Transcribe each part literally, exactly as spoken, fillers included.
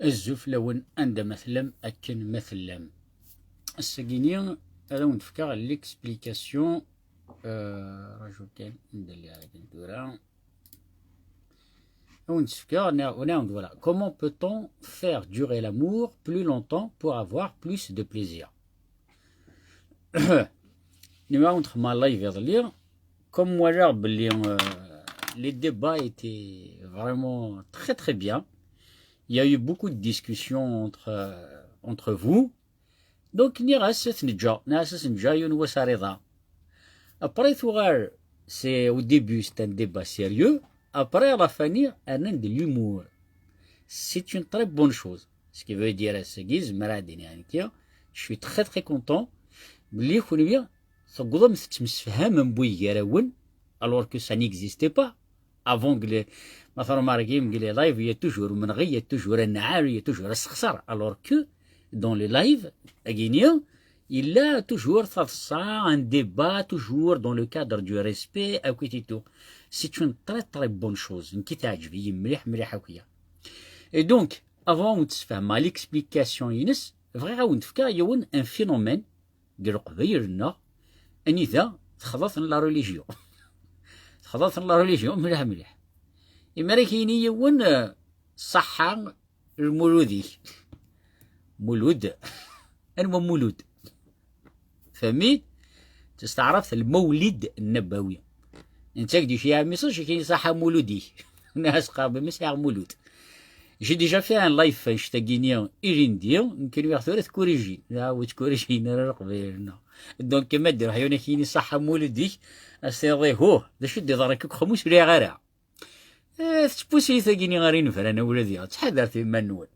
Azul fell-awen, anda ma tellam, akken ma tellam. Ass-agi-ni ad awen-d-fkeɣ l'explication, euh, raju kan, anda lliɣ akken tura. Ad awen-d-fkeɣ, ne-, ne-, voilà. Comment peut-on faire durer l'amour plus longtemps pour avoir plus de plaisir? Nniɣ-awen-d xedmeɣ live iḍelli, comme walaɣ belli, euh, les débats étaient vraiment très, très bien. Il y a eu beaucoup de discussions entre, euh, entre vous. Donc, nniɣ-as ad t-neǧǧa, nniɣ-as ad t-neǧǧa yiwen wass ar iḍ. Après, tuɣal, c'est, au début, c'est un débat sérieux. Après, à la fin, rnan-d l'humour. C'est une très bonne chose. Ce qui veut dire, ass-agi, zemreɣ ad d-iniɣ nekki, je suis très, très content belli kenwi tewwḍem tettemsefhamem wid gar-awen, alors que ça n'existait pas. Avant que les, ma tṛumargim, que les lives, il y a toujours menɣi, il y a toujours anɛar, il y a toujours asexsar. Alors que dans les lives, agi-ni, il y a toujours taḍsa, un débat, toujours dans le cadre du respect, akk et tout. C'est une très, très bonne chose. Nekki teɛǧeb-iyi mliḥ, mliḥ akk-ya. Et donc, avant ad awen-d-sfehmeɣ l'explication-ines, bɣiɣ ad awen-d-fkeɣ yiwen un phénomène deg Leqbayel-nneɣ, anida texḍa-ten la religion. Texḍa-ten la religion mliḥ, mliḥ. Imi ara k-yini yiwen, euh, ṣaḥḥa lmulud-ik. Mulud. Anwa mulud? Fahmin? Testaɛrabt lmawlid nnabawi. Netta ak-d-yecci message, ak-yini ṣaḥḥa mulud-ik. Nniɣ-as qerb mi sɛiɣ mulud. J'ai déjà fait un live anect-agi-ni ilindi, nekk nwiɣ tura tkurijin. Ur tkurijin ara Leqbayel-nneɣ. Donc, ma d-iruḥ yiwen ak-yini ṣaḥḥa mulud-ik, ad s-tiniḍ ih, huh, d acu d-iḍerren akk uxxam ur sliɣ ara. Eh, tettpusi tagi-ni ɣer inebran, a wladi, ttḥadaret iman-nwen.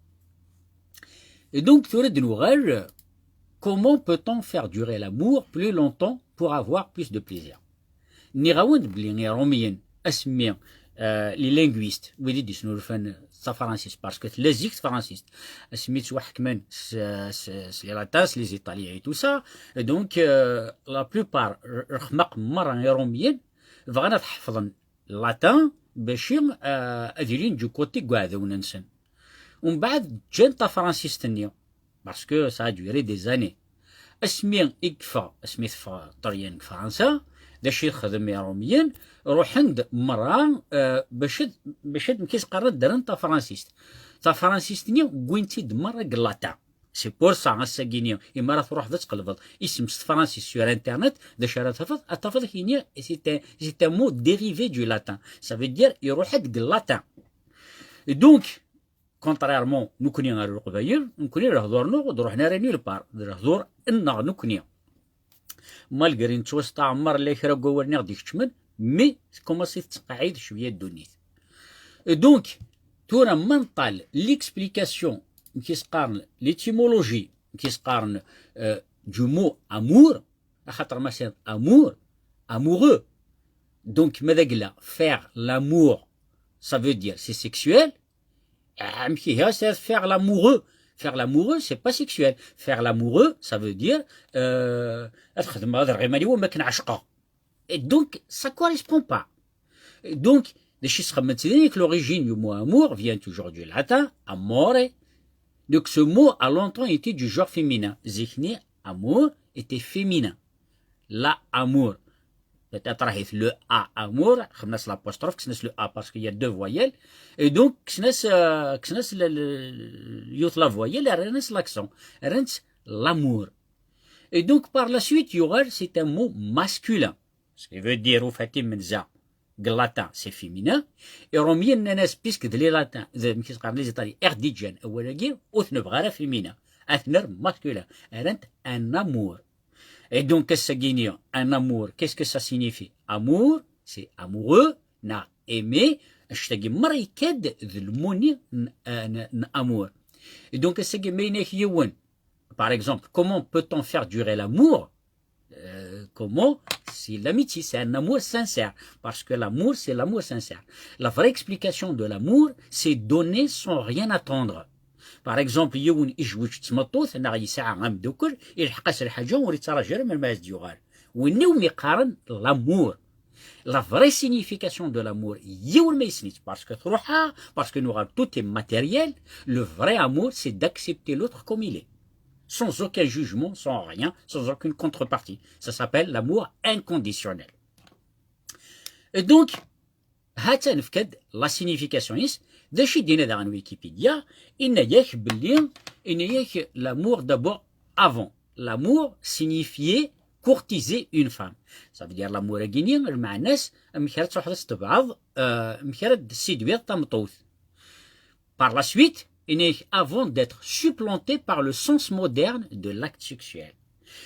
Et donc, tura ad d-nuɣal, comment peut-on faire durer l'amour plus longtemps pour avoir plus de plaisir? Nniɣ-awen-d belli Irumyen, asmi, euh, les linguistes, wid i d-isnulfan tafransist, parce que tella zik tafransist, asmi ttwaḥekmen s, s, s les latins, s les italiens et tout ça, et donc, euh, la plupart, r-, rexmaq merra Irumyen, bɣan ad ḥefḍen latin, bac, euh, ad ilin du côté n uɛdawen-nsen. Umbeɛd ǧǧan tafransist-nni, parce que ça a duré des années. Asmi i yeffeɣ, asmi teffeɣ Ṭṭalyan deg Fransa, d acu i texdem Irumyen? Ruḥen-d merra, euh, bac ad, bac ad, amek i s-qqaren, ad ddren tafransist. Tafransist-nni wwin-tt-id merra deg latin. C'est pour ça, ass-agi-ni, imi ara truḥeḍ ad tqelbeḍ isem s tefransist sur Internet, d acu ara tafeḍ? Ad tafeḍ kini, c'est un, c'est un mot dérivé du latin. Ça veut dire, iruḥ-d deg latin. Et donc, contrairement, nekkni ar Leqbayel, nekkni lehdur-nneɣ ur d-ruḥen ara nulle part, d lehdur-nneɣ nekkni. Malgré nettwasteɛmer, la kra n wawalen i ɣ-d-ikeččmen, mais tkumaṣi tettqeɛɛid cwiya ddunit. Et donc, tura ma nṭal l'explication, amek i s-qqaren, l'étymologie, amek i s-qqaren, euh, du mot amour, axaṭer ma s-tiniḍ amour, amoureux. Donc, ma d agla, faire l'amour, ça veut dire c'est sexuel. Amek ihi, c'est faire l'amoureux. Faire l'amoureux, c'est pas sexuel. Faire l'amoureux, ça veut dire, euh, ad xedmeɣ, ad rɣiɣ iman-iw am akken ɛecqeɣ. Et donc, ça correspond pas. Et donc, d acu i sxedmen-t din, que l'origine du mot amour vient toujours du latin, amore. Donc, ce mot a longtemps été du genre féminin. Zik-nni, amour était féminin. La amour. Peut-être, le A, amour, xedmen-as l'apostrophe, kksen-as le A parce qu'il y a deux voyelles. Et donc, kksen-as, euh, kksen-as le, le, yiwet la voyelle, rran-as l'accent. Rran-t l'amour. Et donc, par la suite, yuɣal, c'est un mot masculin. Ce qui veut dire, au fait, menza, deg latin, c'est féminin. Irumyen nnan-as, puisque d les latins, d, amek i s-qqaren, les italiens, i ɣ-d-iǧǧan awal-agi, ur t-nebɣi ara féminin. Ad t-nerr masculin. Rran-t un amour. Et donc, ass-agi-ni, un amour, qu'est-ce que ça signifie? Amour, c'est amoureux, neɣ aimer, anect-agi merra yekka-d d lmuni n, n, n amour. Et donc, ass-agi, ma yenna-k yiwen, par exemple, comment peut-on faire durer l'amour? Euh, comment? C'est l'amitié, c'est un amour sincère. Parce que l'amour, c'est l'amour sincère. La vraie explication de l'amour, c'est donner sans rien attendre. Par exemple, yiwen ijweǧ d tmeṭṭut, neɣ yesɛa ameddakel, ilḥeq-as lḥaǧa ur yettṛaǧu ara melmi ara s-d-yuɣal. Winna iwumi qqaren l'amour. La vraie signification de l'amour, yiwen ma yessen-itt, parce que truḥ, parce que nuɣal, tout est matériel. Le vrai amour, c'est d'accepter l'autre comme il est, sans aucun jugement, sans rien, sans aucune contrepartie. Ça s'appelle l'amour inconditionnel. Et donc, ha-tt-a nefka-d la signification-is. D acu i d-yenna daɣen Wikipedia? Yenna-yak belli, yenna-yak l'amour d'abord avant. L'amour signifiait courtiser une femme. Ça veut dire l'amour-agi-nni, lmeɛna-s, amek ara truḥeḍ ad s-tebɛeḍ, euh, amek ara d-séduire tameṭṭut. Par la suite, yenna-yak avant d'être supplanté par le sens moderne de l'acte sexuel.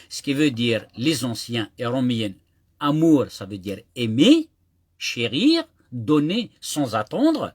Ce qui veut dire, les anciens et romains, amour, ça veut dire aimer, chérir, donner sans attendre.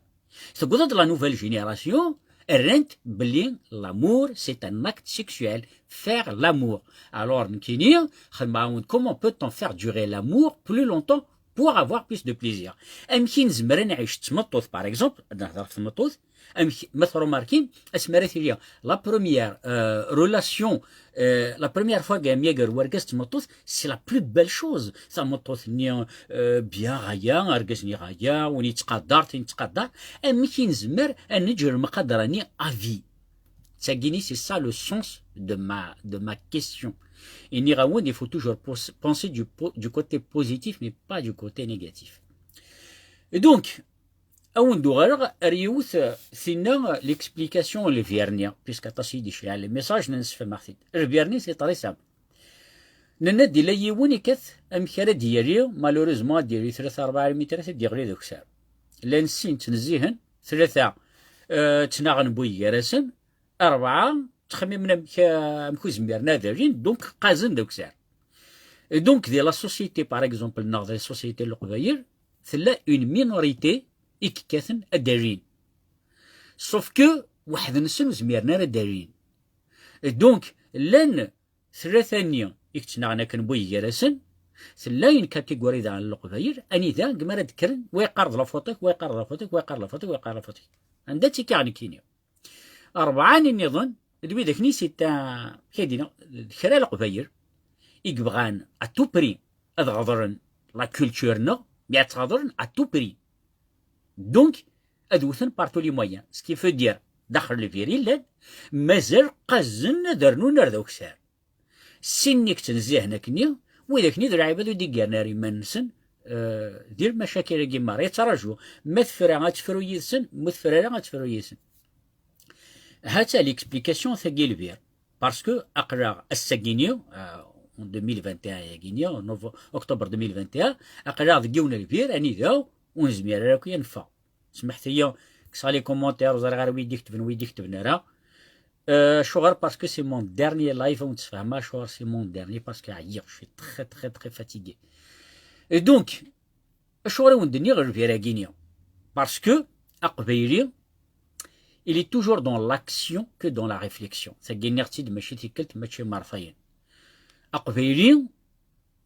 Tewweḍ-d la nouvelle génération, rrant belli l'amour, c'est un acte sexuel, faire l'amour. Alors, nekkini, xedmeɣ-awen-d comment peut-on faire durer l'amour plus longtemps pour avoir plus de plaisir. Amek i nezmer ad nɛic d tmeṭṭut, par exemple, ad nehder ɣef tmeṭṭut, amek, ma tṛumarkim, asmi ara tili la première, euh, relation, euh, la première fois i yemyager wergaz d tmeṭṭut, c'est la plus belle chose. Tameṭṭut-nni, euh, bien ɣaya, argaz-nni ɣaya, win yettqadar, tin tettqadar. Amek i nezmer ad neǧǧ lemqadra-nni à vie? Tagini, c'est ça le sens de ma, de ma question. Et nniɣ-awen, il faut toujours pos-, penser du po-, du côté positif, mais pas du côté négatif. Et donc, ad wen-d-uɣaleɣ ar yiwet, euh, tinna, euh, l'explication n lbir-nni, puisque aṭas i d-iceyɛen le message, nessefhem-aɣ-t-id. Lbir-nni, c'est très simple. Nenna-d, yella yiwen ikkat amek ara d-yali, malheureusement, ad d-yali tlata, rebɛa, armi tlata ad d-yeɣli d akessar. Llan sin ttnezzihen, tlata, euh, ttnaɣen buygarasen, rebɛa ttxemmimen amek, amek ur zmiren ad alin, donc qqazen d akessar. Et donc, di la société, par exemple, neɣ di la société n Leqbayel, tella une minorité i yekkaten ad d-alin. Sauf que weḥd-nsen ur zmiren ara ad d-alin. Et donc, llan tlata-nni i yettnaɣen akken buygarasen, tella une catégorie daɣen n Leqbayel, anida deg mi ara d-kkren, wa yeqqar-d la faute-ik, wa yeqqar-d la faute-ik, wa yeqqar la faute-ik, wa yeqqar la faute-ik. Anda ttikiɣ nekkini? Rebɛa nniḍen, d widak-nni, c'est un, amek ad d-iniɣ, d kra Leqbayel i yebɣan à tout prix ad ɣeḍlen la culture-nneɣ, mi ad tt-ɣeḍlen à tout prix. Donc, ad wten par tous les moyens. Ce qui veut dire, daxel lbir i llan, mazal qqazen ad rnun ar d akessar. Sin-nni i yettnezzihen akkenni, widak-nni d lɛibad ur d-iggaren ara iman-nsen, euh, di lmacakil-agi merra. Yettraǧu, ma tefra ad tefru yid-sen, ma ur tefra ara ad tefru yid-sen. Ha-tt-a l'explication tagi lbir. Parce que aql-aɣ ass-agi-nni, euh, en deux mille vingt et un-agi-nni, en nov-, octobre deux mille vingt et un, aql-aɣ deg yiwen lbir anida ur nezmir ara akk ad neffeɣ. Smeḥt-iyi, kkseɣ les commentaires, ur ẓriɣ ara wi d-iketben, wi d-iketben ara. Euh, acuɣer? Parce que c'est mon dernier live, ad wen-d-sfehmeɣ acuɣer c'est mon dernier, parce que ɛyiɣ, je suis très, très, très fatigué. Et donc, acuɣer i wen-d-nniɣ lbir-agi-nni? Parce que aqbayli, il est toujours dans l'action que dans la réflexion. Tagi nniɣ-tt-id mačči tikkelt, mačči mertayen. Aqbayli,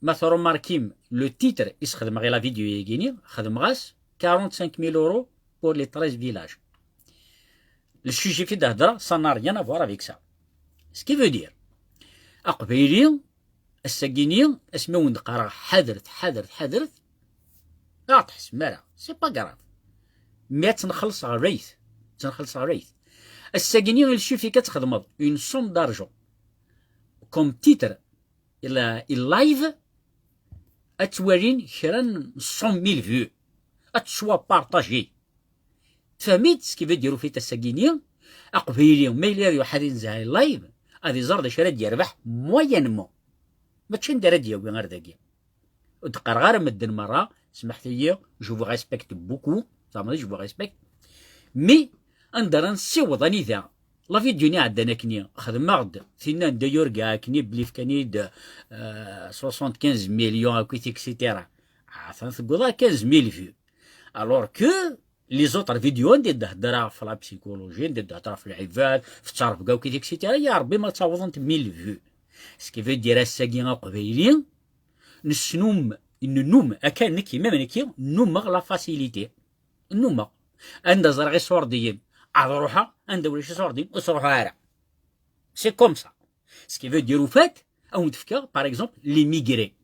ma tṛumarkim, le titre i s-xedmeɣ i la vidéo-yagi-nni, xedmeɣ-as quarante-cinq mille euros pour les treize villages. Le sujet fi d-hedreɣ, ça n'a rien à voir avec ça. Ce qui veut dire, aqbayli, ass-agi-nni, asmi wen-d-qqareɣ ḥadret, ḥadret, ḥadret, ur ɣ-tḥessbem ara, c'est pas grave. Mais ad tt-nxelleṣ ɣlayet, ad tt-nxelleṣ ɣlayet. Ass-agi-nni, il suffit ad txedmeḍ une somme d'argent comme titre i la-, i live, ad twalin kra n cent mille vues, ad tettwapartaji. Tfehmit? Ce qui veut dire, ufit ass-agi-nni, aqbayli, ma yella ad iruḥ ad inzeh i live, ad iẓer d acu ara d-yerbeḥ moyennement. Mačči anda ara d-yawi ar dagi. Ur d-qqareɣ ara medden merra, smeḥt-iyi, je vous respecte beaucoup, tfehmeḍ, je vous respecte. Mais, anda ara nessiweḍ anida? La vidéo-nni iɛeddan akkenni, xedmeɣ-d tinna anda yurga akkenni belli fkan-iyi-d, euh, soixante-quinze millions akkit, et cetera. Atan tewweḍ ar quinze mille vues. Alors que les autres vidéos, anda d-heddreɣ ɣef la psychologie, anda d-heddreɣ ɣef lɛibad, ɣef ttrebga akkit, et cetera, ya Rebbi ma ttawḍent mille vues. Ce qui veut dire, ass-agi aqbayli, nesnum, nennum, akka nekk, même nekki, nnumeɣ la facilité. Nnumeɣ. Anda ẓriɣ iṣurdiyen, ad ruḥeɣ, anda ulac iṣurdiyen, ur ttruḥuɣ ara. C'est comme ça. Ce qui veut dire, au fait, ad wen-d-fkeɣ, par exemple, l'immigré.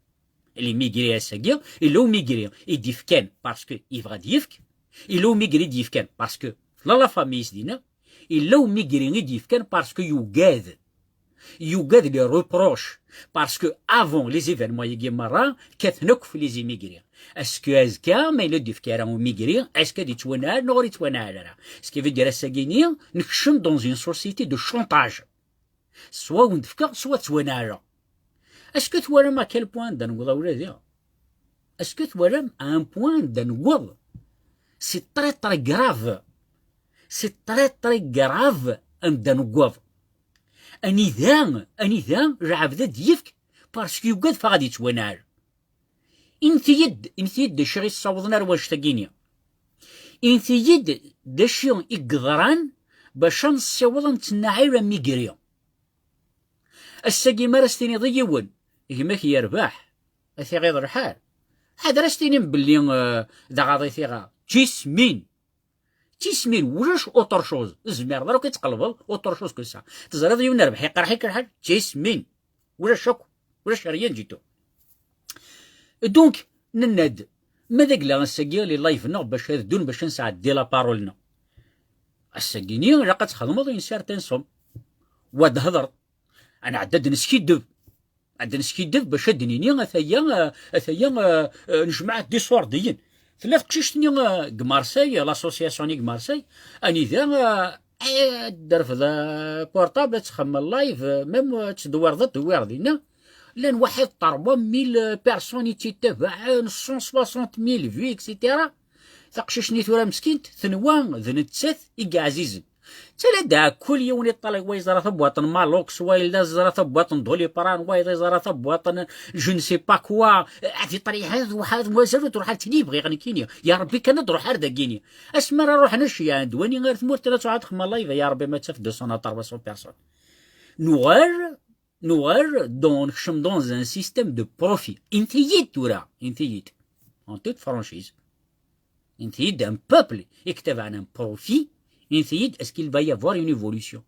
L'immigré ass-agi, yella umigri i d-yefkan parce que yebɣa ad d-yefk, yella umigri i d-yefkan parce que la la famille s dinna, yella umigri i d-yefkan parce que yugad. Yugad les reproches, parce que avant les événements-agi merra, kkaten akk f les immigrés. Est-ce que azekka, ma yella d-yefk ara umigri, est-ce que ad yettwanɛel neɣ ur yettwanɛel ara? Ce qui veut dire, ass-agi-ni, nekcem dans une société de chantage. Soit wen-d-fkeɣ, soit ttwanɛleɣ. Est-ce que twalam à quel point anda newweḍ a wladi? Est-ce que twalam à un point anda newweḍ? C'est très très grave. C'est très très grave anda newweḍ. Anida, anida lɛebd ad d-yefk parce que yugad fɣad yettwanɛel. Inti-yi-d, inti-yi-d d acu i ɣ-yessawḍen ar wannect-agi-ni. Inti-yi-d d acu i yeḍran bac ad nessiweḍ ad nettnaɛil amigri. Ass-agi mi ara s-tiniḍ i yiwen, gma-k yerbeḥ, ad t-iɣiḍ lḥal. Ḥader ad s-tinim belli, eh, d aɣaḍ i t-iɣaḍ. Tismin. Tismin, ulac autre chose. Ur tezmireḍ ara akk ad tqelbeḍ autre chose que ça. Teẓriḍ yiwen rbeḥ iqerḥ-ik lḥal, tismin. Ulac akk. Ulac rien du tout. Donc, nenna-d, ma d agla ass-agi, les live-nneɣ bac ad ddun, bac ad nesɛeddi la parole-nneɣ. Ass-agi-ni, ilaq ad txedmeḍ une certaine somme. Wa d-hedreḍ. Ad nɛeddi ad neskiddeb. Ad neskiddeb bac ad d-nini, ataya, eh, ataya, eh, eh, nejmeɛ-d iṣurdiyen. Tella teqcict-nni, eh, deg Marseille, l'association-nni deg Marseille, anida, eh, eh, ad d-terfed, eh, portable, ad txemmem live, eh, même, eh, ad tdewwireḍ, ad tdewwireḍ dinna. Llan waḥed trois mille personnes i tt-ittabaɛen, cent soixante mille vues, et cetera. Taqcict-nni tura meskint, tenwa d nettat i yeɛzizen. Tala da kul yiwen iṭṭalay, wa yeẓra tabwaṭ n Malox, wa yella yeẓra tabwaṭ n Doliprane, wa yeẓra tabwaṭ n je ne sais pas quoi. Ad iṭṭalay ḥad, waḥad, mazal ur d-ruḥ ar tini bɣiɣ nekkini. Ya Rebbi kan ad d-ruḥ ar dagini. Asmi ara ruḥen ad ceyyɛen d wani ar tmurt ara tṛuḥ ad txemmem live, ya Rebbi ma ttaf deux cents à trois cents personnes. Nuɣal, nuɣal, donc, nekcem dans un système de profit. Inti-yi-d tura, inti-yi-d. En toute franchise. Inti-yi-d un peuple i yettabaɛen un profit, inti-yi-d, est-ce qu'il va y avoir une évolution?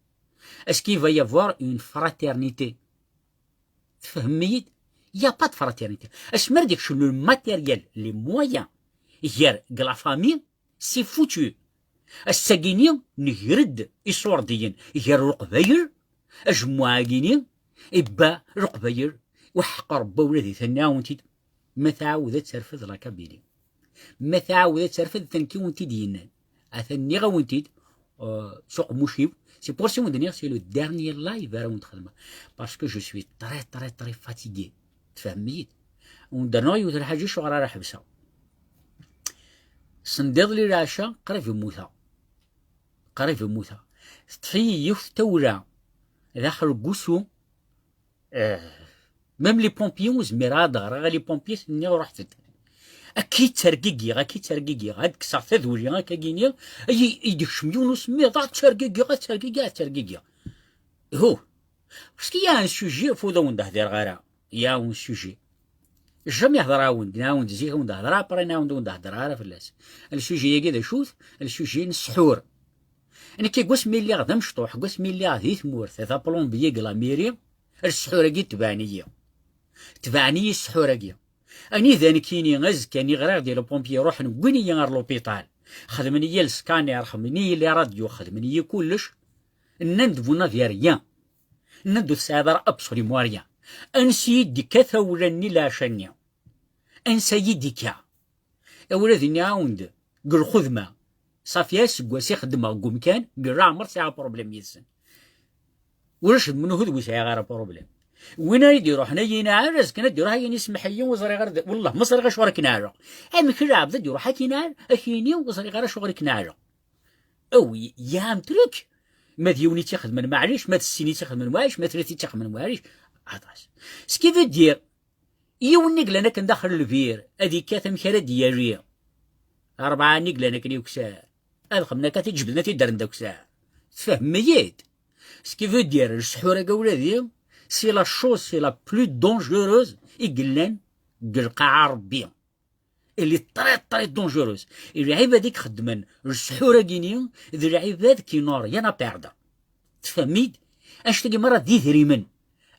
Est-ce qu'il va y avoir une fraternité? Tfehmem-iyi-d? Il n'y a pas de fraternité. Asmi ara d-ikcem le matériel, les moyens, gar deg la famille, c'est foutu. Ass-agi-ni, neger-d iṣurdiyen gar Leqbayel, ajemmuɛ-agi-ni, ibba Leqbayel, weḥq Rebbi ula di tanna-awen-t-id. Ma tɛawed ad terfed la Kabylie. Ma tɛawed ad terfed, d nekk i wen-t-id-yennan. Atan nniɣ-awen-t-id, euh, s uqemmuc-iw. C'est pour ça i wen-d-nniɣ, c'est le dernier live ara wen-d-xedmeɣ. Parce que je suis très, très, très fatigué. Tfehmem-iyi-d? Wen-d-rnuɣ yiwet n lḥaǧa, acuɣer ara ḥebseɣ? Sendiḍ li lɛaca, qrib mmuteɣ. Qrib mmuteɣ. Teṭṭef-iyi yiwet tawla daxel n wusu. Eh, même les pompiers, ur zmireɣ ad ɣreɣ i les pompiers, nniɣ ruḥet-d. Akka i ttergigiɣ, akka i ttergigiɣ, ad kkseɣ taduli akkagi-nni, ay, ay d-ikcem yiwen usemmiḍ, ad ttergigiɣ, ad ttergigiɣ, ad ttergigiɣ. Hu. Parce qu'il y a un sujet, faut d awen-d-hdireɣ ara. Il y a un sujet. Jamais hḍeṛ-awen-d, nɛawen-d zik awen-d-hḍeṛ, après nɛawen-d awen-d-hḍeṛ ara fell-as. Le sujet-agi d acu-t? Le sujet n ssḥur. Nekk deg wasmi lliɣ d amecṭuḥ, deg wasmi lliɣ di tmurt, d aplombier deg la mairie, ssḥur-agi tebɛen-iyi. Tebɛen-iyi ssḥur-agi. Anida nekkini azekka-nni ɣriɣ di le pompier, ruḥen wwin-iyi ɣer l'hôpital. Xedmen-iyi le scanner, xedmen-iyi les radios, xedmen-iyi kullec. Nnan-d vous n'avez rien. Nnan-d ur tesɛiḍ ara absolument rien. Ansi i d-ikka tawla-nni leɛca-nni? Ansa i d-ikka? Ula d nniɣ-awen-d, deg lxedma, ṣafi aseggas i xeddmeɣ deg umkan, deg leɛmer sɛiɣ problème yid-sen. Ulac d menhu d wi sɛiɣ ara problème. Win ara d-iruḥen ad yi-nɛel, azekka ad d-iruḥ ad yi-yini semmeḥ-iyi, ur ẓriɣ ara d, wellah ma ẓriɣ acuɣer i k-neɛleɣ. Amek lɛebd ad d-iruḥ ad k-inɛel, ad k-yini ur ẓriɣ ara acuɣer i k-neɛleɣ. Awi, y a un truc. Ma d yiwen i tt-ixedmen, maɛlic, ma d sin i tt-ixedmen, maɛlic, ma d tlata i tt-ixedmen, maɛlic. Aṭas. Ce qui veut dire, yiwen-nni yellan akken daxel lbir, ad ikkat amek ara d-yali. Rebɛa-nni yellan akken i ukessar. Ad xemmen akka, ad t-id-jebden, ad t-id-rren d akessar. Tfehmem-iyi-d? Ce qui veut dire, le ssḥur-agi a wladi, c'est la chose, c'est la plus dangereuse i yellan deg lqaɛa n Rebbi. Elle est très, très dangereuse. Lɛibad i ixeddmen ssḥur-agi-ni, d lɛibad qui n'ont rien à perdre. Tfehmem-iyi-d? Annect-agi merra d idrimen.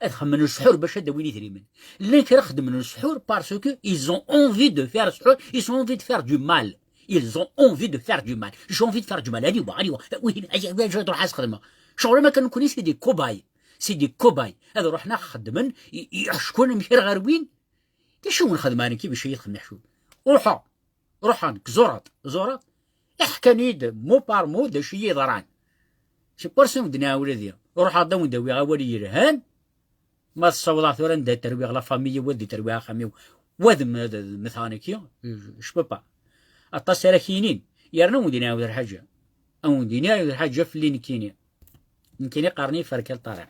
ad xedmen lsḥur bac ad d-awin idrimen. Llan kra xeddmen lsḥur parce que ils ont envie de faire lsḥur, ils ont envie de faire du mal. Ils ont envie de faire du mal. J'ai envie de faire du mal. Ad iwa, ad iwa. Wihin, ad iwa, ad iwa, ad ruḥ ad xedmeɣ. Ccɣel ma kan nekkni c'est des cobayes. C'est des cobayes. Ad ruḥen ad xedmen, i- i- iḥecku amek ara ɣer win. D acu wen-xedmeɣ nekki bac ad yi-txedmem aḥcum? Ruḥeɣ. Ruḥeɣ nekk, ẓureɣ-d, ẓureɣ-d. Iḥkan-iyi-d mot par mot d acu i yi-yeḍran. C'est pour ça wen-d-nɛawed ad iɣ. Ruḥeɣ-d ad wen-d-awiɣ awal yelhan. Ma tessawḍeɣ tura anda terwiɣ la famille-iw, ad d-terwiɣ axxam-iw, wa d m-, d mmteɣ nekki, je peux pas. Aṭas ara k-yinin, yerna wen-d-nɛawed lḥaǧa. Ad wen-d-iniɣ lḥaǧa fell-i nekkini. Nekkini qqaren-iyi Ferkal Ṭariq.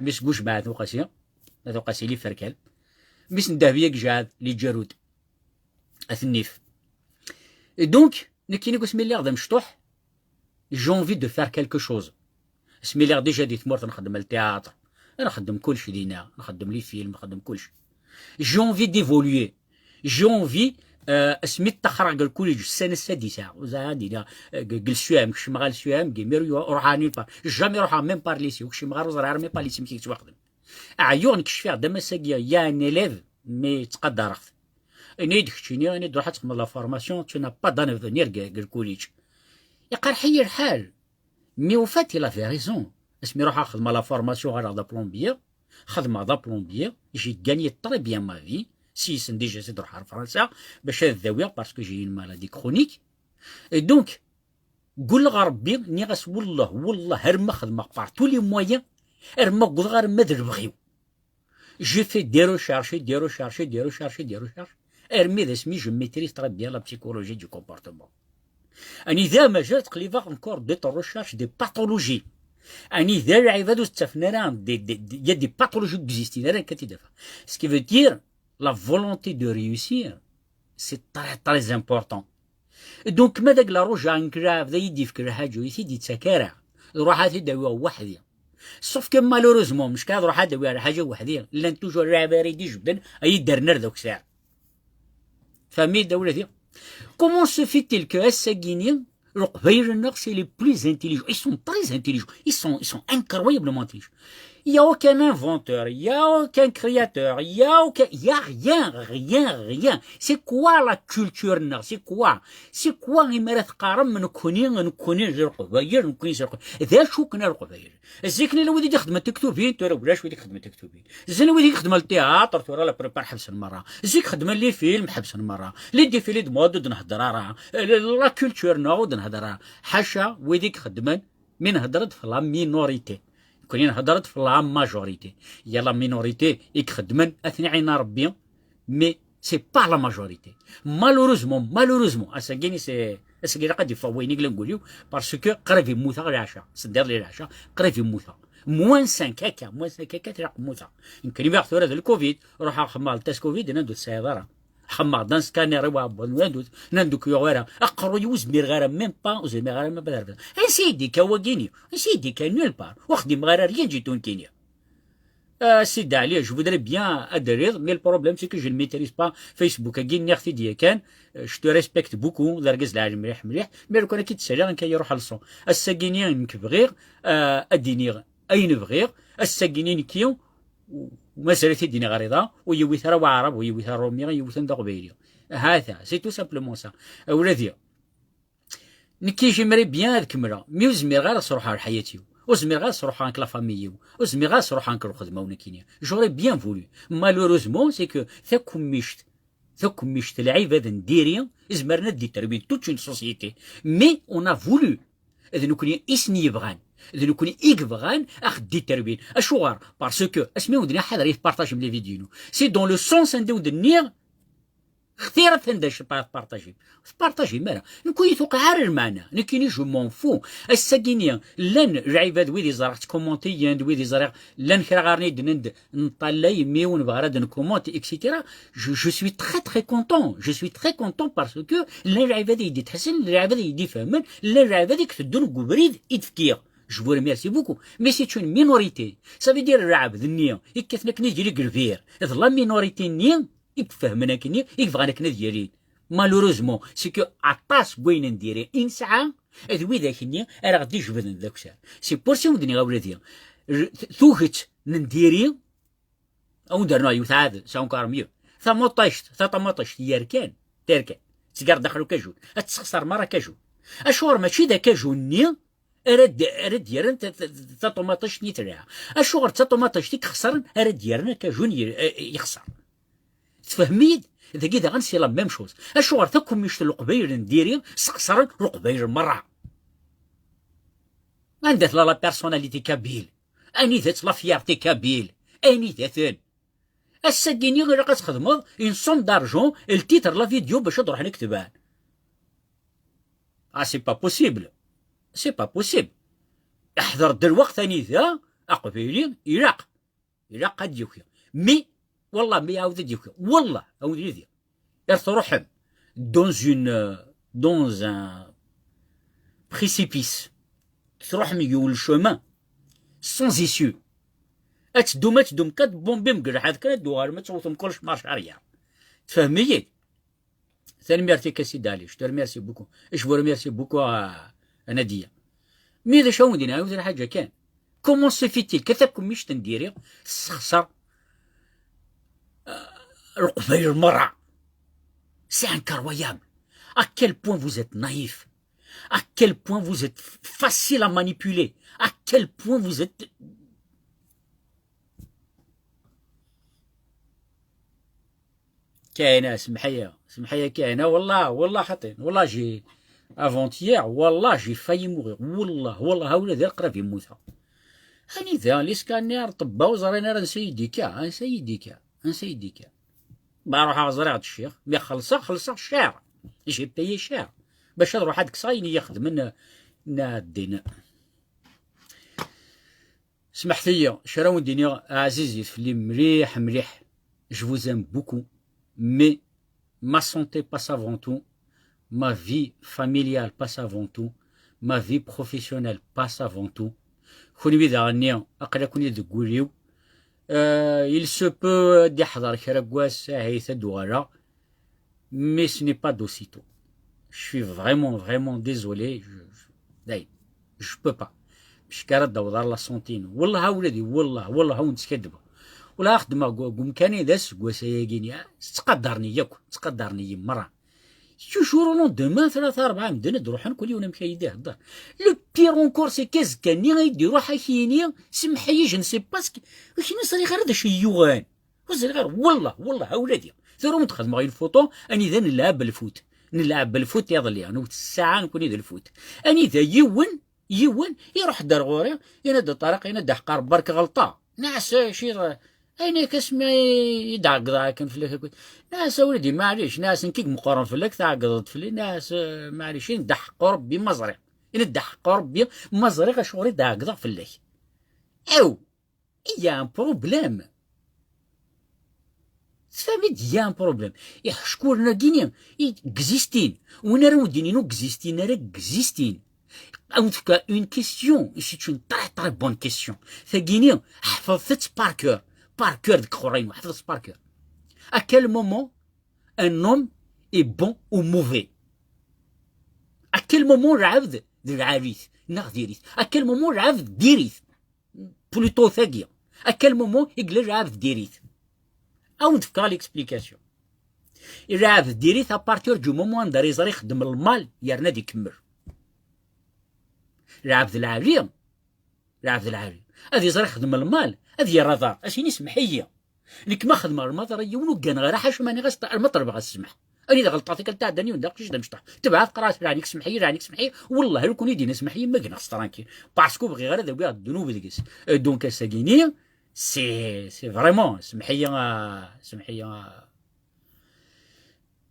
Mmi-s n Gujmaɛ At Uqasi, At Uqasi li Ferkal. Mmi-s n Dehbiya Gejɛad li Ǧarud. At Nnif. Et donc, nekkini deg wasmi lliɣ d amecṭuḥ, j'ai envie de faire quelque chose. Asmi lliɣ déjà di tmurt nxeddem le théâtre, nxeddem kullec dinna, nxeddem les films, nxeddem kullec. J'ai envie d'évoluer. J'ai envie, euh, asmi ttaxreɣ deg lkuliǧ ssana ssadisa, ur ẓriɣ ad iliɣ, euh, deg lsuam, kecmeɣ ɣer lsuam, deg imir ruḥeɣ nulle part. Jamais ruḥeɣ même pas lycée, ur kcimeɣ ara, ur ẓriɣ ara même pas lycée amek yettwaxdem. Ɛyuɣ nekk cfiɣ-d am ass-agi, il y a un élève, mais ttqadareɣ-t. Ini-d keččini, ini-d ruḥ ad txedmeḍ la formation, tu n'as pas d'avenir deg, deg lkuliǧ. Iqerḥ-iyi lḥal. Mais au fait, il avait raison. Asmi ruḥeɣ xedmeɣ la formation, ɣaleɣ d aplombier, xedmeɣ d aplombier, j'ai gagné très bien ma vie, s yis-sen déjà s d-ruḥeɣ ar Fransa, bac ad dawiɣ, parce que j'ai une maladie chronique. Et donc, gulleɣ ɣer Rebbi, nniɣ-as, wellah, wellah, arma xedmeɣ par tous les moyens, arma wwḍeɣ arma d lebɣi-w. J'ai fait des recherches, des recherches, des recherches, des recherches. Armi d asmi je maîtrise très bien la psychologie du comportement. Anida mazal ttqellibeɣ encore d'autres recherches, des pathologies. Anida lɛibad ur ttafen ara, des, des, des, il y a des pathologies qui existent, ara kan tid-afeɣ. Ce qui veut dire, la volonté de réussir, c'est très, très important. Donc, ma deg la rouge, un grave, da yidifk lḥaǧa, ur yi-t-id-yettak ara. Ruḥ ad t-id-awiɣ weḥdi. Sauf que malheureusement, mecka ad ruḥ ad awiɣ lḥaǧa weḥdi, llan toujours lɛibad i d-ijebden, ay idder nar d akessar. Fahmi-d a wladi? Comment se fait-il que ass-agini, Leqbayel-nneɣ, c'est les plus intelligents. Ils sont très intelligents. Ils sont, ils sont incroyablement intelligents. Il n'y a aucun inventeur, il n'y a aucun créateur, il n'y a aucun, il n'y a rien, rien, rien. C'est quoi la culture-nneɣ? C'est quoi? C'est quoi imi ara teqqarem nekkni, nekkni d Leqbayel, nekkni d Leqbayel? D acu-ken a Leqbayel? Zik llan wid i d-ixedmen tiktubin, tura ulac wid i ixedmen tiktubin. Zik llan wid i ixedmen le théâtre, tura la plupart ḥebsen merra. Zik xedmen les films, ḥebsen merra. Les défilés de mode, ur d-nhedder ara. La culture-nneɣ, ur d-nhedder ara. Ḥaca wid i ixedmen, mi nhedder-d f la minorité. Nekkni nhedder-d f la majorité. Il y a la minorité i ixedmen, ad ten-iɛin Rebbi, mais c'est pas la majorité. Malheureusement, malheureusement, ass-agi, c'est, ass-agi ilaq ad d-iffeɣ wayen i yellan deg wul-iw, parce que qrib i mmuteɣ leɛca, seddiḍ li leɛca, qrib i mmuteɣ. Moins cinq akka, moins cinq akka, ilaq mmuteɣ. Nekkni bɣiɣ tura d le covid, ruḥeɣ xemmeɣ le test covid, nnan-d ur tesɛiḍ ara. Xemmeɣ-d un scanner i uɛebbuḍ n wandut, nnan-d ur k-yuɣ ara. Aqerruy-iw ur zmireɣ ara, même pas, ur zmireɣ ara même pas ad rfdeɣ. Ansi i d-ikka wagini? Ansi i d-ikka? Nulle part. Ur xdimeɣ ara rien du tout nekkini. Ah, Sidi Ɛli, je voudrais bien ad d-terriḍ, mais le problème, c'est que je ne maîtrise pas Facebook-agi, nniɣ-t-id yakan, euh, je te respecte beaucoup, d argaz lɛali mliḥ, mliḥ, mais lukan ad k-id-ssaliɣ, nekk ad iruḥ leṣon. Ass-agini, nekk bɣiɣ, euh, ad d-iniɣ ayen bɣiɣ, ass-agini, nekki, u-, mazal ad t-id-iniɣ ɣer iḍ-a, ur yiwit ara waɛrab, ur yiwit ara rumi, yiwit-en d aqbayli. Hata, c'est tout simplement ça. A wladi, nekki, j'aimerais bien ad kemmleɣ, mi ur zmireɣ ara ad sruḥeɣ lḥayat-iw, ur zmireɣ ara ad sruḥeɣ nekk la famille-iw, ur zmireɣ ara ad sruḥeɣ nekk lxedma-w nekkini. J'aurais bien voulu. Malheureusement, c'est que takemmict, takemmict, lɛibad n diri, zemren ad d-iterwin toute une société. Mais on a voulu. D nekkni i sen-yebɣan. D nekkni i yebɣan ad ɣ-d-iterwin. Acuɣer? Parce que asmi wen-d-nniɣ ḥadret ad tpartajim les vidéos-inu, c'est dans le sens anda wen-d-nniɣ xtiret anda ad tpartajim. Ur tpartajim ara. Nekk ur yi-tuqiɛ ara lmeɛna. Nekkini, je m'en fous. Ass-agini, llan lɛibad wid i ẓriɣ ttkumuntiyen-d, wid i ẓriɣ llan kra ɣer-ni d-nnan-d nṭallay imi ur nebɣi ara ad nkumunti, et cetera. Je, je suis très, très content. Je suis très content parce que llan lɛibad i yi-d-ittḥessin, llan lɛibad i yi-d-ifehmen, llan lɛibad i iteddun deg ubrid i d-fkiɣ. Je vous remercie beaucoup. Mais c'est une minorité. Ça veut dire lɛebd-nni i yekkaten akken ad yili deg lbir, d la minorité-nni i ifehmen akkenni, i yebɣan akken ad yali. Malheureusement, c'est que aṭas n wayen n diri i nesɛa, d widak-nni ara ɣ-d-ijebden d akessar. C'est pour ça i wen-d-nniɣ a wladi, r-, t-, tuget n diri, a wen-d-rnuɣ yiwet ɛad, c'est encore mieux. Tamuṭict, taṭamaṭict, yerkan, terkan. Tgar daxel ukajun. Ad tessexṣer merra akajun. Acuɣer mačči d akajun-nni ara d-, ara d-yerren ta-, ta-, taṭumaṭict-nni telha? Acuɣer d taṭumaṭict i ixesren ara d-yerren akajun y-, eh, yexṣer? Tfehmem-iyi-d? Dagi daɣen c'est la même chose. Acuɣer takumict n Leqbayel n diri sexṣren Leqbayel merra? Anda tella la personnalité kabyle? Anida-tt la fierté kabyle? Anida-ten? Ass-agi-nni ilaq ad txedmeḍ une somme d'argent, le titre, la vidéo bac ad ruḥen ad ketben. Ah, c'est pas possible. C'est pas possible. Iḥḍer-d lweqt anida aqbayli ilaq, ilaq ad d-yuki. Mais, wallah, mi iɛawed ad d-yuki. Wallah, a wid yid-i. Ir truḥem dans une, euh, dans un précipice. Truḥem yiwen le chemin sans issue. Ad teddum, ad teddum, kad bombim deg lḥad kan, ad d-tuɣalem, ad tewtem kullec marche arrière. Tfehmem-iyi-d? Tanemmirt-ik a Sidi Ɛli, je te remercie beaucoup. Je vous remercie beaucoup, à, à Nadia. Mais d acu awen-d-iniɣ, yiwet n lḥaǧa kan. Comment se fait-il que takumict n diri tessexṣer, euh, Leqbayel merra? C'est incroyable. À quel point vous êtes naïf. À quel point vous êtes facile à manipuler. À quel point vous êtes Kahina, semḥ-iyi, semḥ-iyi a Kahina, wallah, wallah xaṭi, wallah j'ai avant-hier, wallah j'ai failli mourir, wallah, wallah, ha ula d qrib i mmuteɣ. Anida, les scanners, ṭebba, ur ẓrin ara ansa i d-ikka, ansa i d-ikka, ansa i d-ikka. Ma ruḥeɣ ẓriɣ-d ccix, mi xellṣeɣ, xellṣeɣ cher, j'ai payé cher, bac ad ruḥeɣ ad kkseɣ ayen i yi-xedmen, n ɛeddin. Smeḥt-iyi, kra wen-d-iniɣ, ɛzizit fell-i mliḥ, mliḥ. Je vous aime beaucoup, mais ma santé passe avant tout, ma vie familiale passe avant tout, ma vie professionnelle passe avant tout. Kunwi daɣenni, aql-aken deg wul-iw. Euh, il se peut ad d-iḥḍer kra n wass, ahit ad d-uɣaleɣ. Mais ce n'est pas d'aussitôt. Je suis vraiment, vraiment désolé. Je, je, dayen, je peux pas. Mecka ara d-aweḍ ar la santé-inu. Wallah, a wladi, wallah, wallah, a wen-d-skaddbeɣ. Wallah, xeddmeɣ deg, deg umkan-a d aseggas ayagi-ni. Ah, ttqadaren-iyi akk, ttqadaren-iyi merra. Toujours au lendemain, tlata, rebɛa medden ad d-ruḥen, kul yiwen amek ay d-ihedder. Le pire encore, c'est qu'azekka-nni ay d-iruḥ ad ak-yini, semmeḥ-iyi, je ne sais pas ce que, ur k-sriɣ ara d acu i yi-yuɣen. Ur ẓriɣ ara, wallah, wallah, a wladi. Tura ur d-xedmeɣ une photo, anida nelɛeb lfut. Nelɛeb lfut iḍelli, newwet ssaɛa nekkni d lfut. Anida yiwen, yiwen, iruḥ-d ar ɣur-i, yenna-d a Ṭariq, yenna-d aḥeqqar, berk ɣelṭeɣ. Nɛas, eh, ci, ayen akka asmi i d-ɛeggḍeɣ akken fell-ak akk. Nɛas a wladi, maɛlic, nɛas nekk i imeqqren fell-ak, tɛeggḍeḍ fell-i, nɛas, eh, maɛlic, yenna-d aḥeqqu Rebbi ma ẓriɣ. Yenna-d aḥeqqu Rebbi ma ẓriɣ acuɣer i d-ɛeggḍeɣ fell-ak. Aw! Il y a un problème. Tfehmem-d, il y a un problème. Iḥeckuren-agi-ni, i existin. Win ara wen-d-inin ur existin ara, existin. Ad wen-d-fkeɣ une question, c'est une très, très bonne question. Tagi-ni, ḥefḍet-tt par cœur. Par cœur deg iqerra-inu, ḥefḍet-tt par cœur. À quel moment un homme est bon ou mauvais? À quel moment lɛebd d lɛali-t, neɣ diri-t? À quel moment lɛebd diri-t? Plutôt tagi. À quel moment i yella lɛebd diri-t? A wen-d-fkeɣ l'explication. Lɛebd diri-t à partir du moment anda ara iẓer ixeddem lmal yerna ad ikemmel. Lɛebd lɛali, lɛebd lɛali, ad iẓer ixeddem lmal, ad yerr aḍar, ad s-yini semmeḥ-iyi. Nekk ma xedmeɣ lmaḍi ara yiwen ur gganeɣ ara, ḥaca ma nniɣ-as, ma ṭelbeɣ-as ssmaḥ. Anida ɣelṭeɣ tikkelt taɛeddan yiwen d aqcic d amecṭuḥ. Tebɛet qraɛet, lɛan-ik semmeḥ-iyi, lɛan-ik semmeḥ-iyi. Wellah, lukan i d-yenna semmeḥ-iyi, ma gneɣ-s tranquille. Parce que ur bɣiɣ ara ad awiɣ ddnub deg-s. Euh, donc, ass-agi-ni, c'est, c'est vraiment, semmeḥ-iyi, ah, semmeḥ-iyi, ah,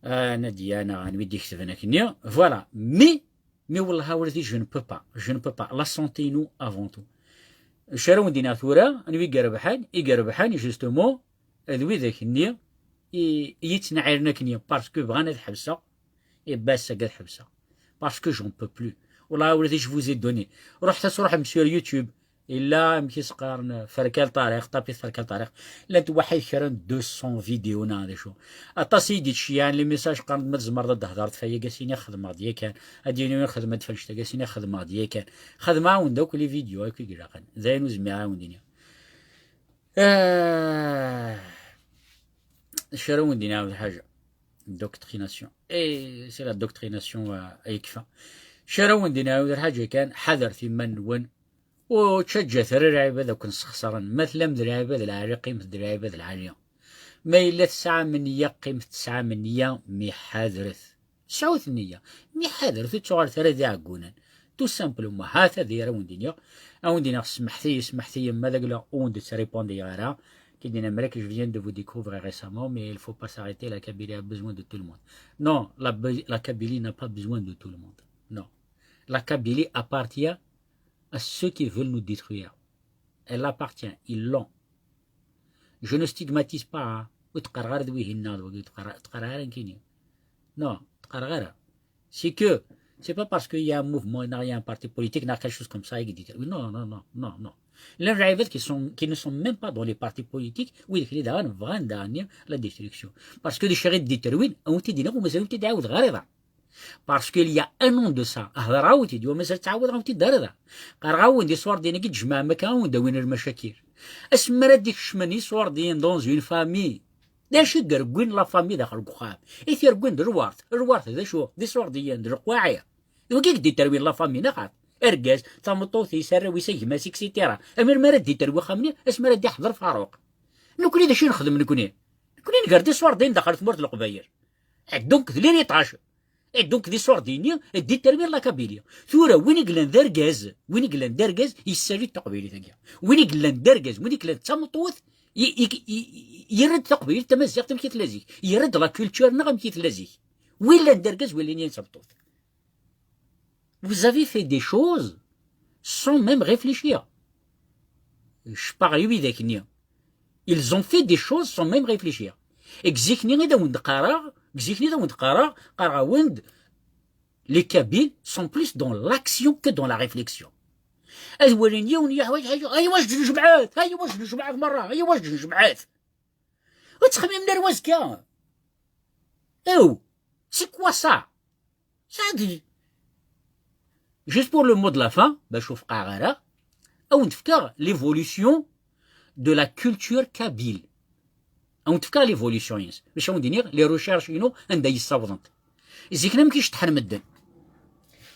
ah, Nadia, neɣ anwa i d-iketben akkenni. Voilà. Mais, mais wellah, a wladi, je ne peux pas. Je ne peux pas. La santé-inu avant tout. Acu ara wen-d-iniɣ tura, anwa i irebḥen? I irebḥen, justement, d widak-nni i, i yi-ttnaɛiren akkenni, parce que bɣan ad ḥebseɣ, et ben, ass-agi ad ḥebseɣ. Parce que j'en peux plus. Wallah, a wladi, je vous ai donné. Ruḥet ad truḥem sur YouTube, Illa amek i s-qqaren, Ferkal Ṭariq, ṭapit Ferkal Ṭariq. Llant waḥid kra n deux cents vidéos neɣ d acu. Aṭas i yi-d-ittceyyiɛen les messages, qqaren-d ma tzemreḍ ad d-thedreḍ f wayagi, a s-iniɣ xedmeɣ-d yakan. Ad d-yini win xedmeɣ-d f annect-agi, a s-iniɣ xedmeɣ-d yakan. Xedmeɣ-awen-d akk les vidéos akk i ilaqen. D ayen ur zmireɣ a wen-d-iniɣ. Ah, acu ara wen-d-iniɣ d lḥaǧa. Doctrination. Eh, c'est la doctrination, euh, ay yekfa. Acu ara wen-d-iniɣ d lḥaǧa kan, ḥadret iman-nwen. Ur ttaǧǧat ara lɛibad ad ken-sxeṣren. Ma tellam d lɛibad lɛali, qqimet d lɛibad lɛali. Ma yella tesɛam nniya, qqimet tesɛam nniya, mi ḥadret. Sɛut nniya, mi ḥadret, ur ttuɣalet ara d iɛeggunen. Tout simplement, ha-t-a d ara wen-d-iniɣ. A wen-d-iniɣ, smeḥt-iyi, smeḥt-iyi, ma d agla ur wen-d-ttripondiɣ ara. Ki d-iniɣ, mrak, je viens de vous découvrir récemment, mais il faut pas s'arrêter, la Kabylie a besoin de tout le monde. Non, la, Be- la Kabylie n'a pas besoin de tout le monde. Non. La Kabylie appartient à ceux qui veulent nous détruire. Elle appartient, ils l'ont. Je ne stigmatise pas, hein. Ur tqerreɣ ara d wihin neɣ d wagi, ur tqerreɣ ara nekkini. Non, ur tqerreɣ ara. C'est que, c'est pas parce qu'il y a un mouvement, il y a un parti politique, il y a quelque chose comme ça, il dit, non, non, non, non, non. Llan lɛibad qui sont, qui ne sont même pas dans les partis politiques, wid kni daɣen bɣan daɣen la destruction. Parce que d acu i d-iterwin, a wen-t-id-iniɣ, u mazal ur t-id-ɛawdeɣ ara iḍ-a. Parce qu'il y a un an de ça, hḍeṛ-awen-t-id, wa mazal ttɛawadeɣ-awen-t-id ar da. Qqareɣ-awen-d iṣurdiyen-agi d-tjemɛem akka, a wen-d-awin lmacakil. Asmi ara d-ikecmen iṣurdiyen dans une famille, d acu i ireggwin la famille daxel n uxxam? I t-ireggwin d lwert. Lwert d acu? D iṣurdiyen, d leqwaɛi. D wagi i d-iterwin la famille, neɣ xaṭ? Argaz, tameṭṭut-is, arraw-is, a gma-s, et cetera. Amir mi ara d-iterwi axxam-nni, asmi ara d-iḥḍer Faruq. Nekkni d acu i nexdem nekkni? Nekkni nger-d iṣurdiyen daxel tmurt n Leqbayel. Et donc, d l'héritage. Et donc, d iṣurdiyen-nni d-iterwin la Kabylie. Tura, win i yellan d argaz, win i yellan d argaz, yessali-d taqbaylit-agi. Win i yellan d argaz, win i yellan d tameṭṭut, i, i, i, i, yerra-d taqbaylit tamaziɣt amek i tella zik. Yerra-d la culture-nneɣ amek i tella zik. Win yellan d argaz, win yellan d tameṭṭut. Vous avez fait des choses sans même réfléchir. Je parle, oui, avec Nia. Ils ont fait des choses sans même réfléchir. Deg zik-nni i d awen-d-qqareɣ, deg zik-nni i d awen-d-qqareɣ, qqareɣ-awen-d, les Kabyles sont plus dans l'action que dans la réflexion. Ad walin yiwen yeḥwaǧ ḥaǧa, ay waǧ nejmeɛat, ay waǧ nejmeɛat merra, ay waǧ nejmeɛat. Ur ttxemmimen ara wazekka. Ew, c'est quoi ça? Ça dit. Juste pour le mot de la fin, bac ur fqeɛeɣ ara, ad wen-d-fkeɣ l'évolution de la culture kabyle. Ad wen-d-fkeɣ l'évolution-ines. Bac ad wen-d-iniɣ les recherches-inu anda i yi-ssawḍent. Zik-nni amek i ceṭṭḥen medden?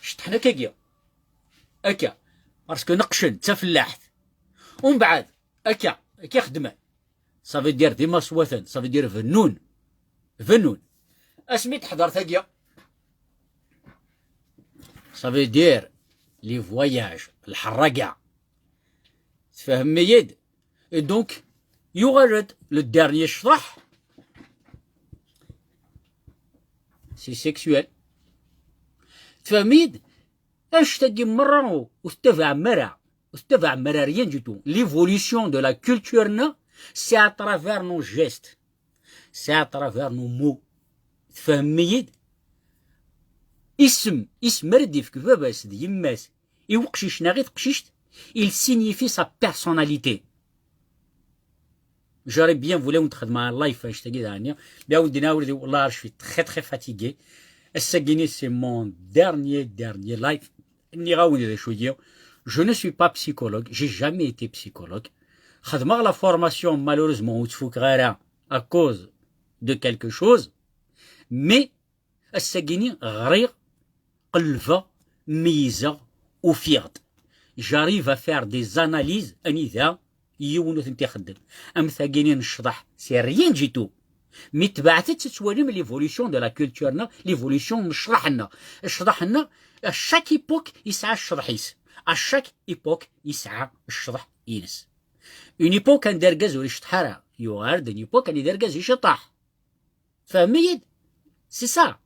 Ceṭṭḥen akkagi. Akka. Parce que neqqcen, d tafellaḥt. Umbeɛd, akka, akka xeddmen. Ça veut dire d imaswaten, ça veut dire bennun. Bennun. Asmi teḥḍer tagi, ça veut dire les voyages, lḥerraga. Tfehmem-iyi-d? Et donc, yuɣal-d le dernier ccḍeḥ, c'est sexuel. Tfehmem-iyi-d? Annect-agi merra ur tettabaɛem ara, ur tettabaɛem ara rien du tout. L'évolution de la culture-nneɣ, c'est à travers nos gestes, c'est à travers nos mots. Tfehmem-iyi-d? Isem, isem ara d-yefk baba-s d yemma-s i uqcic neɣ i teqcict, il signifie sa personnalité. J'aurais bien voulu awen-d-xedmeɣ live annect-agi daɣen. Mais awen-d-iniɣ, a wladi, wallah, je suis très, très fatigué. Ass-agi-ni, c'est mon dernier, dernier live. Nniɣ-awen d acu-yi. Je ne suis pas psychologue, j'ai jamais été psychologue. Xedmeɣ la formation, malheureusement, ur tt-fukeɣ ara à cause de quelque chose. Mais ass-agi-ni ɣriɣ, qellbeɣ, meyyzeɣ, ufiɣ-d. J'arrive à faire des analyses anida yiwen ur tent-ixeddem. Am tagi-ni n ccḍeḥ, c'est rien du tout. Mi tebɛet-tt ad twalim l'évolution de la culture-nneɣ, l'évolution n ccḍeḥ-nneɣ. Ccḍeḥ-nneɣ, à chaque époque yesɛa ccḍeḥ-is. À chaque époque yesɛa ccḍeḥ-ines. Une époque anda argaz ur iceṭṭeḥ ara, yuɣal-d une époque anida argaz iceṭṭeḥ. Tfehmem-iyi-d? C'est ça.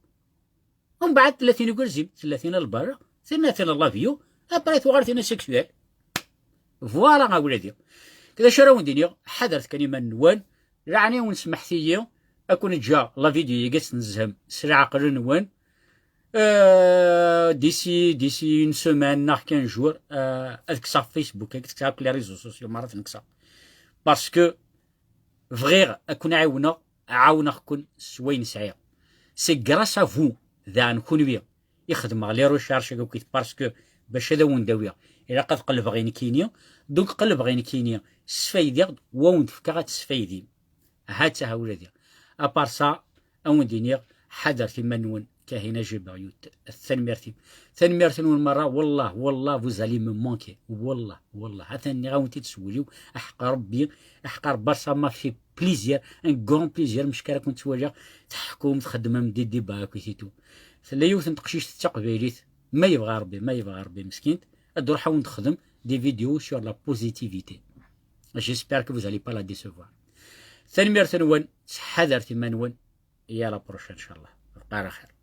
Umbeɛd tella tin ugerzimen, tella tin n lberra, tella tin n la vie, après tuɣal tin sexuelle. Voilà, a wladi. D acu ara wen-d-iniɣ? Ḥadret kan iman-nwen, leɛni-wen, smeḥt-iyi, ad ken-ǧǧeɣ la vidéo-agi ad tt-tnezzhem s leɛqel-nwen. Euh, d'ici, d'ici une semaine, neɣ quinze jours, euh, ad kkseɣ Facebook, ad kkseɣ akk les réseaux sociaux, ma ara ten-kkseɣ. Parce que bɣiɣ ad ken-ɛiwneɣ, ɛawneɣ-ken s wayen sɛiɣ. C'est grâce à vous, daɣen kunwi, i xedmeɣ les recherches akkit, parce que bac ad awen-d-awiɣ, ilaq ad qelbeɣ i nekkini, donc qelbeɣ i nekkini, sfaydiɣ-d, wa wen-d-fkeɣ ad tesfaydim. Ha-tt-aha ula diɣ. À part ça, ad wen-d-iniɣ, ḥadret iman-nwen, Kahina Jibaryut, tanemmirt-im. Tanemmirt-nwen merra, wallah, wallah, vous allez me manquer. Wallah, wallah. Atan nniɣ-awen-t-id s wul-iw, aḥeqq Rebbi, aḥeqq Rebbi, ça m'a fait plaisir, un grand plaisir, mec ara ken-ttwaliɣ, tḥekkum, txeddmem des débats akkit et tout. Tella yiwet n teqcict d taqbaylit, ma yebɣa Rebbi, ma yebɣa Rebbi meskint, ad d-ruḥ ad wen-texdem des vidéos sur la positivité. J'espère que vous allez pas la décevoir. Tanemmirt-nwen, ttḥadaret iman-nwen, et à la prochaine, inchallah. Lqaɛ xir.